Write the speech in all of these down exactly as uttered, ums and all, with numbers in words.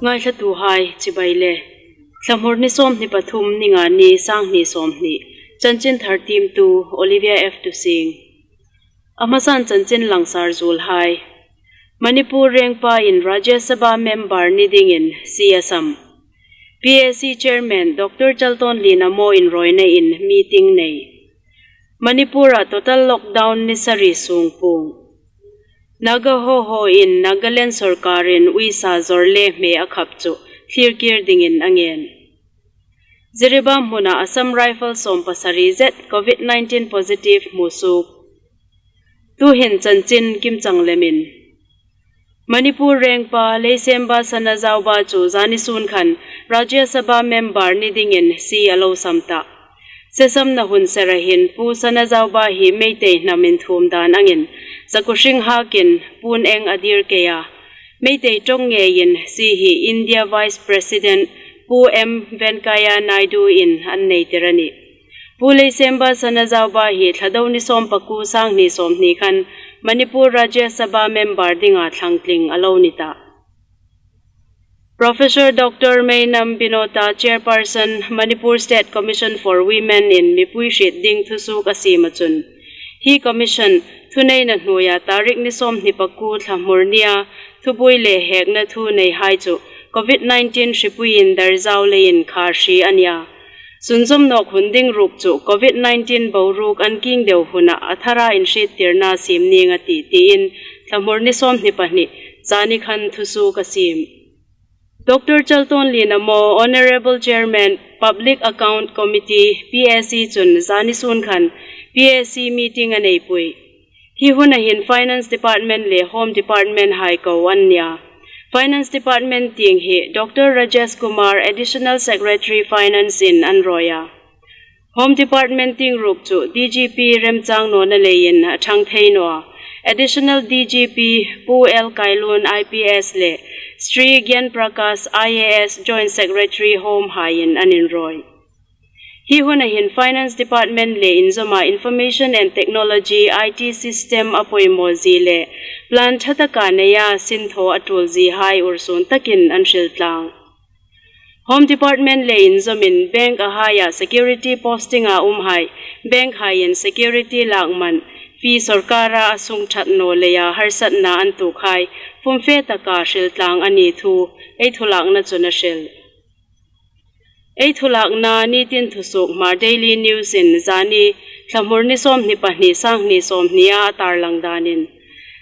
Ngaithlatuhai chibai le. Thlamur ni sawmhni pathum, Ningani, sanghni sawmhni. Chanchin thar tiemtu Olivia F Tusing. A hmasan chanchin langsar zuolhai. Manipur Rengpa'n Rajya Sabha member ni dingin sie a sam. P A C Chairman Doctor Chaltonli Namo inrawinain meeting nei. Manipur-a total lockdown ni sari sung puong. Naga Hohoin Nagaland sawrkarin uisa zawr le hme a khap chu thlirkir dingin a ngen. Jiribam hmuna Assam Rifles sawmpasari zet COVID nineteen positive hmusuok. Tuhin chanchin kimchang lemin. Manipur Rengpa Leishemba Sanajaoba chu zani sun khan Rajya Sabha member ni dingin sie a lo sam ta. Sesamna hun sera hin Pu Sanajaoba hi Meitei hnam inthuom dan angin, zakuhring hakin puon eng a dir kei a. Meitei ṭawng ngeiin sie hi India Vice President Pu M Venkaiah Naidu-in an neitir a nih. Pu Leishemba Sanajaoba hi Thlado ni sawmpakuo, sanghni sawmhni khan Manipur Rajya Sabha member dinga thlangtling a lo ni ta. Professor Doctor Meinam Binota, Chairperson, Manipur State Commission for Women-in mipui hriet ding thusuok a siem a chun, hi commission thuneina hnuoia tarik ni sawmhni pakuo Thlamur nia thubuoi le hekna thu neihai chu COVID nineteen hripuiin dar zau leiin kha hri a nia. Sunzawm nawk hun ding ruok chu COVID nineteen boruok an kieng deu huna a thara inhriettirna siem ning a tih tiin Thlamur ni sawmhni pahni zani khan thusuok a siem. Doctor Chaltonli Namo, Honourable Chairman, Public Account Committee, P A C chun zani sun khan P A C meeting a neipui. Hi huna hin Finance Department le Home Department hai ko an nia. Finance Department tieng hi Doctor Rajesh Kumar, Additional Secretary Finance-in an rawi a. Home Department tieng ruok chu D G P Remchang Nona leiin a ṭhang thei naw a. Additional D G P Pu L Kailun I P S le Sri Gyan Prakash I A S Joint Secretary Home haiin an inrawi. Hi huna hin Finance Department le inzawma Information and Technology, I T system a poimaw zie le plan ṭha taka neia sinthaw a ṭul ziehai ursun takin an hril tlang. Home Department le inzawmin bank a haia security posting-a umhai, bank haiin security lak man, fee sawrkara a sung ṭhat naw leia harsatna an tuokhai fumfe taka hril tlang a ni thu ei thulakna chun a hril. Ei thulakna nitin thusuok hma Daily News-in zani Thlamur ni sawmhni pahni, sanghni sawmhnia a tarlang danin,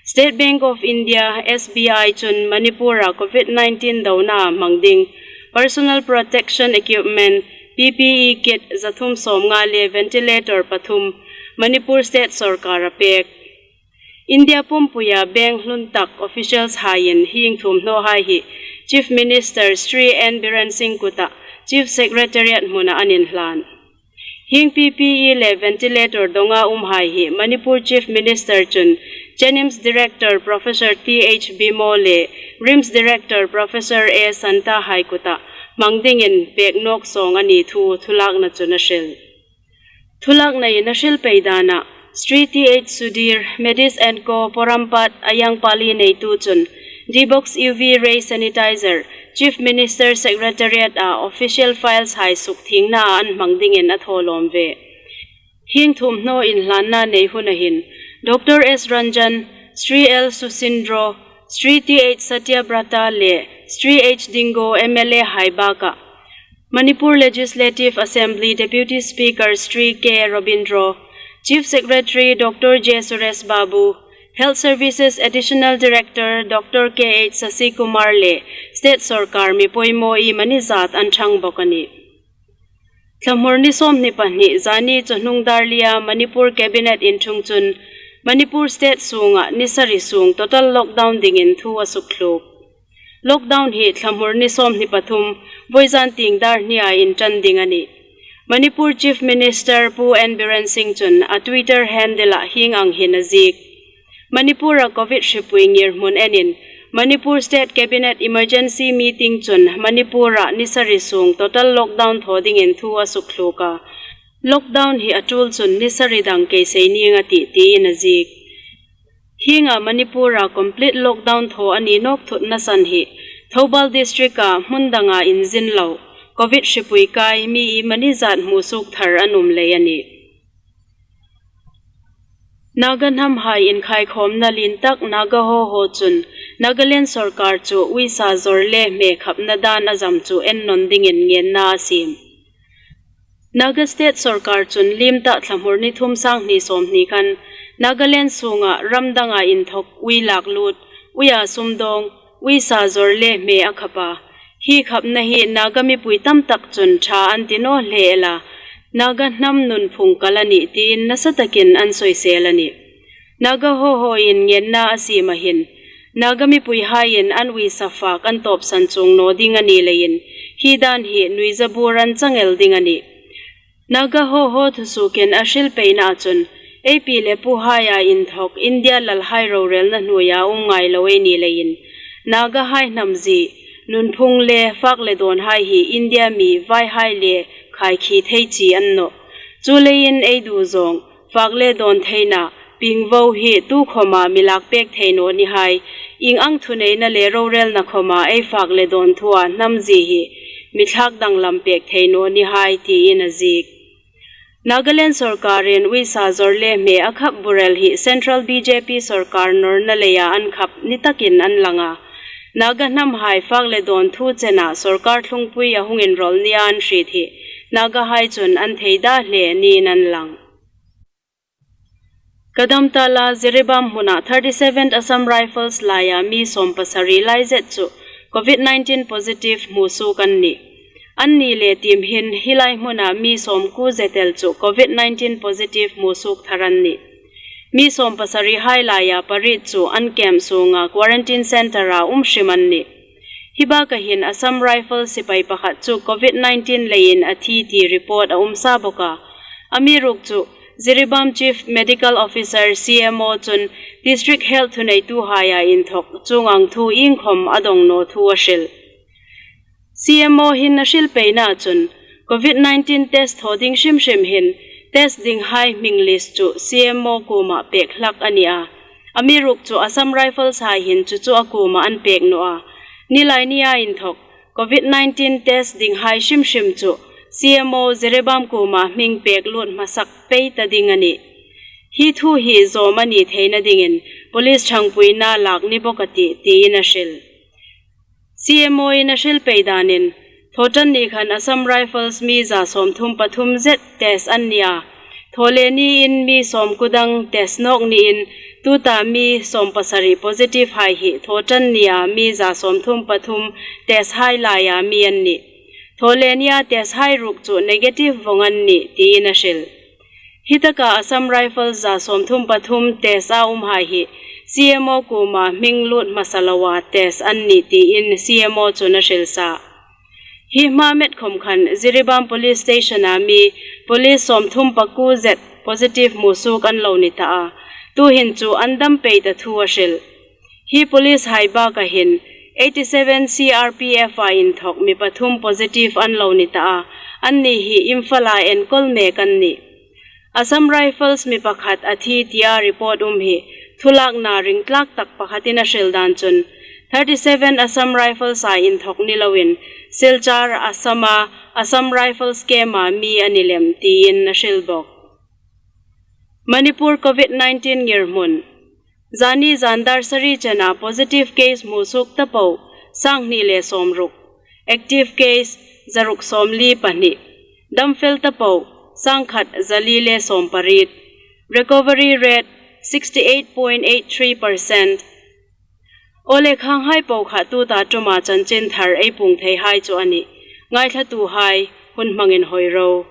State Bank of India, S B I chun Manipur-a COVID nineteen dona hmang ding personal protection equipment, P P E kit, zathum sawmnga le ventilator pathum Manipur State sawrkar a pek. India pumpuia bank hlun tak officials haiin hieng thuomhnawhai hi Chief Minister Sri N Biren Singh kuta Chief Secretariat hmuna an inhlan. Hieng P P E le ventilator donga umhai hi Manipur Chief Minister chun JNIMS Director Professor T H Bhimo le RIMS Director Professor A Santa hai kuta hmang dingin pek nawk sawng a ni thu thulakna chun a hril. Thulaknain a hril pei dana, Sri T H Sudhir, Medis and Co, Porompat, Ayangpali neitu chun Debox U V ray sanitizer, Chief Minister Secretariat-a official files hai sukthiengna an hmang dingin a thawlawm ve. Hieng thuomhnaw inhlanna nei huna hin, Doctor S Ranjan, Sri L Susindro, Sri T H Satyabrata le Sri H Dingo M L A hai baka, Manipur Legislative Assembly Deputy Speaker Sri K Robindro, Chief Secretary Doctor J Suresh Babu, Health Services Additional Director Doctor K H Sasikumar le State Sawrkar mi poimaw iemani zat an ṭhang bawk a nih. Thlamur ni sawmhni pahni zani chawhnung dar lia Manipur Cabinet inṭhung chun Manipur State sunga ni sari sung total lockdown dingin thu a sukthluk. Lockdown hi thlamur ni sawmhni pathum, vawizan tieng dar hnia inṭan ding a nih. Manipur Chief Minister Pu N Biren Singh chun a Twitter handle-ah hieng ang hin a ziek. Manipur-a Covid hripui ngirhmun enin, Manipur State Cabinet Emergency Meeting chun Manipur-a ni sari sung total lockdown thaw dingin thu a sukthluk a. Lockdown hi a ṭul chun ni sari dang kei sei ning a tih, tiin a ziek. Hienga Manipur-a complete lockdown thaw a ni nawk thutna san hi Thoubal District-a hmun danga inzin lo Covid hripui kai mi iemani zat hmusuok thar an um lei a nih. Naga hnamhai inkhaikhawmna lien tak Naga Hoho chun Nagaland sawrkar chu uisa zawr le hme khapna dan a zam chu ennawn dingin ngenna a siem. Naga State sawrkar chun liem ta Thlahmur ni thum, sanghni sawmhni khan Nagaland sunga ram danga inthok ui lak lut, uia sumdawng, uisa zawr le hme a khap a. Hi khapna hi Naga mipui tam tak chun ṭha an ti naw hle el a, Naga hnam nunphung kal a nih tiin nasa takin an sawisel a nih. Naga Hoho-in ngenna a siema hin, Naga mipuihaiin an uisa fak an tawpsan chuong naw ding a ni leiin, hi dan hi nuizabur an chang el ding a nih. Naga Hoho thusuokin a hril peinaa chun, ei pi le puhaia inthok India lalhai rorelna hnuoia um ngai lo ei ni leiin, Nagahai hnam zie, nunphung le fak le dawnhai hi India mi vaihai le khaikhi thei chi a ni nawh. Chuleiin ei du zawng, fak le dawn theina, pingvo hi tukhawma mi lak pek thei naw ni hai, ieng ang thuneina le rorelna khawma ei fak le dawn thua hnam zie hi mi thlak danglam pek thei naw ni hai tiin a ziek. Nagaland sawrkarin uisa zawr le hme a khap burel hi Central B J P sawrkar nawrna leia an khap ni takin an lang a. Naga hnamhai fak le dawn thu chena sawrkar thlungpui a hung inrawl nia an hriet hi Nagahai chun an thei da hle niin an lang. Kadamtala Jiribam hmuna thirty-seventh Assam Rifles laia mi sawmpasari lai zet chu Covid nineteen positive hmusuok an nih. Anni le team hin hi lai hmuna mi sawmkuo zet el chu Covid nineteen positive hmusuok thar an nih. Mi sawmpasari hai laia pariet chu an camp sunga quarantine centre-a um hrim an nih. Hi baka hin Assam Rifles sipai pakhat chu Covid nineteen leiin a thi ti report a um sa bawk a. Amiruokchu Jiribam Chief Medical Officer, C M O chun District Health thuneituhaia inthok chuong ang thu iengkhawm a dong naw thu a hril. C M O hin a hril peinaa chun, Covid nineteen test thaw ding hrim hrim hin, test dinghai hming list chu C M O kuoma pek hlak a ni a. Amiruokchu Assam Rifles hai hin chu chu a kuoma an pek naw a. Nilai nia inthok, Covid nineteen test dinghai hrim hrim chu C M O Jiribam kuoma hming pek lut hmasak pei ta ding a nih. Hi thu hi zawm a ni theina dingin police ṭhangpuina lak ni bawk a tih, tiin a hril. C M O-in a hril pei danin, Thawṭanni khan Assam Rifles mi za sawmthum pathum zet test an ni a. Thawleni-in mi sawmkuo dang test nawk niin, tuta mi sawmpasari positive hai hi Thawṭannia mi za sawmthum pathum test hai laia mi an nih. Thawlenia test hai ruok chu negative vawng an nih, tiin a hril. Hi taka Assam Rifles za sawmthum pathum test a umhai hi C M O kuoma hming lut hmasa loa test an nih tiin C M O chun a hril sa. Hi hma met khawm khan Jiribam Police Station-a mi police sawmthum pakuo zet positive hmusuok an lo ni ta a. Tuhin chu an dam pei ta thu a hril. Hi police hai baka hin eighty-seven C R P F-a inthok mi pathum positive an lo ni ta a, anni hi Imphal-a enkawl mek an nih. Assam Rifles mi pakhat a thi tia report um hi thulakna ringtlak tak pakhatin a hril dan chun, thirty-seven Assam Rifles-a inthok ni loin, Silchar, Assam-a Assam Rifles camp-a mi a ni lem tiin a hril bawk. Manipur Covid nineteen ngirhmun. Zani zan dar sari chena positive case hmusuok ta po, sanghni le sawmruk. Active case, zaruk sawmli pahni. Damfel ta po, sangkhat zali le sawmpariet. Recovery rate, sixty-eight point eight three percent. Aw le, khanghai po kha tuta ṭuma chanchin thar ei puong theihai chu a nih. Ngaithlatuhai, hun hmangin hawi ro.